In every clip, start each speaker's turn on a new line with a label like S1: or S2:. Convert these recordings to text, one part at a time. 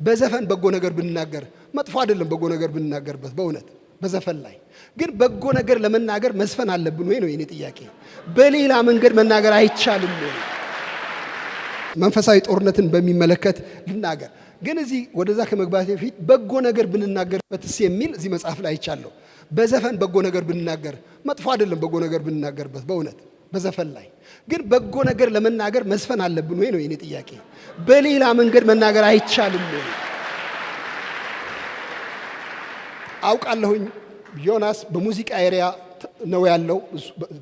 S1: በዘፈን በጎ ነገር ብንናገር መጥፎ አይደለም። በጎ ነገር ብንናገርበት በእውነት በዘፈን ላይ ግን በጎ ነገር ለመናገር መዝፈን አለብን ወይ ነው የኔ ጥያቄ። በሌላ መንገድ መናገር አይቻልም ወይ? መንፈሳዊ ጦርነትን በሚመለከት ልናገር። ግን እዚህ ወደዛ ከመግባቴ በፊት በጎ ነገር ብንናገርበትስ የሚል እዚህ መጽሐፍ ላይ አይቻለሁ። በዘፈን በጎ ነገር ብንናገር መጥፎ አይደለም። በጎ ነገር ብንናገርበት በእውነት በዘፈን ላይ ግን በጎ ነገር ለመናገር መዝፈን አለብን ወይ ነው የኔ ጥያቄ። በሌላ መንገድ መናገር አይቻልም ወይ? አውቃለሁኝ ዮናስ በሙዚቃ area ነው ያለው።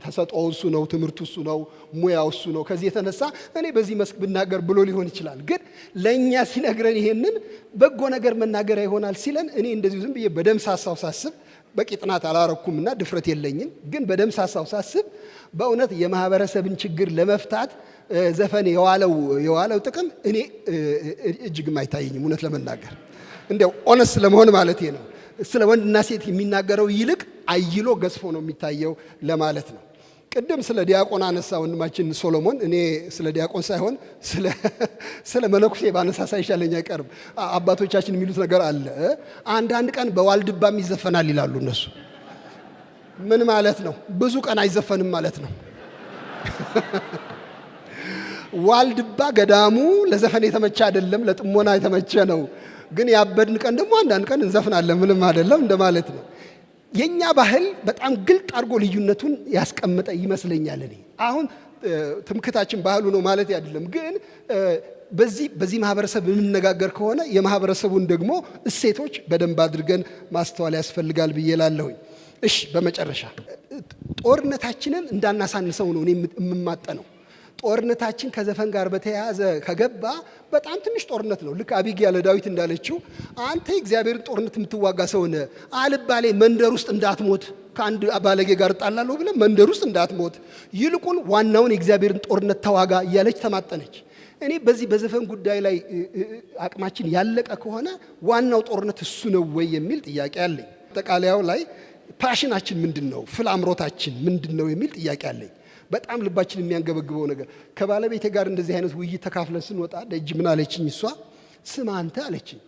S1: ተሰጥኦ እሱ ነው፣ ትምህርቱ እሱ ነው፣ ሙያው እሱ ነው። ከዚህ የተነሳ እኔ በዚህ መስክ ብናገር ብሎ ሊሆን ይችላል። ግን ለእኛ ሲነግረን ይሄንን በጎ ነገር መናገሪያ ይሆናል ሲለን እኔ እንደዚሁ ዝም ብዬ በደምሳሳው ሳስብ፣ በቂ ጥናት አላረኩም እና ድፍረት የለኝም። ግን በደምሳሳው ሳስብ በእውነት የማህበረሰብን ችግር ለመፍታት ዘፈን የዋለው ጥቅም እኔ እጅግም አይታየኝም። እውነት ለመናገር፣ እንዲያው honest ለመሆን ማለት ነው። ስለ ወንድና ሴት የሚናገረው ይልቅ አይሎ ገዝፎ ነው የሚታየው ለማለት ነው። ቅድም ስለ ዲያቆን አነሳ ወንድማችን ሶሎሞን። እኔ ስለ ዲያቆን ሳይሆን ስለ መነኩሴ ባነሳ ሳይሻለኝ አይቀርም። አባቶቻችን የሚሉት ነገር አለ። አንዳንድ ቀን በዋልድባም ይዘፈናል ይላሉ እነሱ። ምን ማለት ነው? ብዙ ቀን አይዘፈንም ማለት ነው። ዋልድባ ገዳሙ ለዘፈን የተመቸ አይደለም፣ ለጥሞና የተመቸ ነው። ግን ያበድን ቀን ደግሞ አንዳንድ ቀን እንዘፍናለን፣ ምንም አይደለም እንደማለት ነው። የኛ ባህል በጣም ግልጥ አድርጎ ልዩነቱን ያስቀመጠ ይመስለኛል። እኔ አሁን ትምክታችን ባህሉ ነው ማለት አይደለም፣ ግን በዚህ ማህበረሰብ የምንነጋገር ከሆነ የማህበረሰቡን ደግሞ እሴቶች በደንብ አድርገን ማስተዋል ያስፈልጋል ብዬ እላለሁኝ። እሺ፣ በመጨረሻ ጦርነታችንን እንዳናሳንሰው ነው እኔ የምማጠነው። ጦርነታችን ከዘፈን ጋር በተያያዘ ከገባ በጣም ትንሽ ጦርነት ነው። ልክ አቢጊያ ለዳዊት እንዳለችው፣ አንተ የእግዚአብሔርን ጦርነት የምትዋጋ ሰው ነህ፣ አልባሌ መንደር ውስጥ እንዳትሞት፣ ከአንድ ባለጌ ጋር እጣላለሁ ብለህ መንደር ውስጥ እንዳትሞት፣ ይልቁን ዋናውን የእግዚአብሔርን ጦርነት ተዋጋ እያለች ተማጠነች። እኔ በዚህ በዘፈን ጉዳይ ላይ አቅማችን ያለቀ ከሆነ ዋናው ጦርነት እሱ ነው ወይ የሚል ጥያቄ አለኝ። አጠቃላያው ላይ passion ኣችን ምንድን ነው፣ ፍላጎታችን ምንድን ነው የሚል ጥያቄ አለኝ። በጣም ልባችን የሚያንገበግበው ነገር፣ ከባለቤቴ ጋር እንደዚህ አይነት ውይይት ተካፍለን ስንወጣ ደጅ ምን አለችኝ እሷ፣ ስማ አንተ አለችኝ፣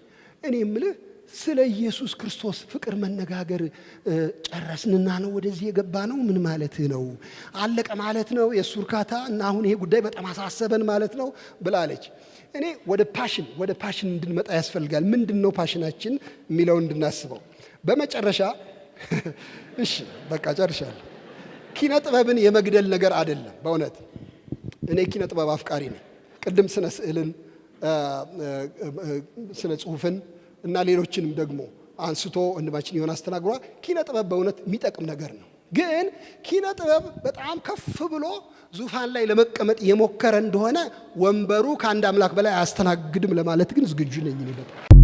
S1: እኔ የምልህ ስለ ኢየሱስ ክርስቶስ ፍቅር መነጋገር ጨረስንና ነው ወደዚህ የገባነው? ምን ማለት ነው? አለቀ ማለት ነው የእሱ እርካታ እና አሁን ይሄ ጉዳይ በጣም አሳሰበን ማለት ነው ብላለች። እኔ ወደ passion እንድንመጣ ያስፈልጋል። ምንድን ነው passion ኣችን የሚለው እንድናስበው። በመጨረሻ፣ እሺ በቃ ጨርሻለሁ። ኪነ ጥበብን የመግደል ነገር አይደለም። በእውነት እኔ ኪነ ጥበብ አፍቃሪ ነኝ። ቅድም ስነ ስዕልን፣ ስነ ጽሁፍን እና ሌሎችንም ደግሞ አንስቶ ወንድማችን ዮናስ ተናግሯል። ኪነ ጥበብ በእውነት የሚጠቅም ነገር ነው። ግን ኪነ ጥበብ በጣም ከፍ ብሎ ዙፋን ላይ ለመቀመጥ የሞከረ እንደሆነ ወንበሩ ከአንድ አምላክ በላይ አያስተናግድም ለማለት ግን ዝግጁ ነኝ እኔ በጣም።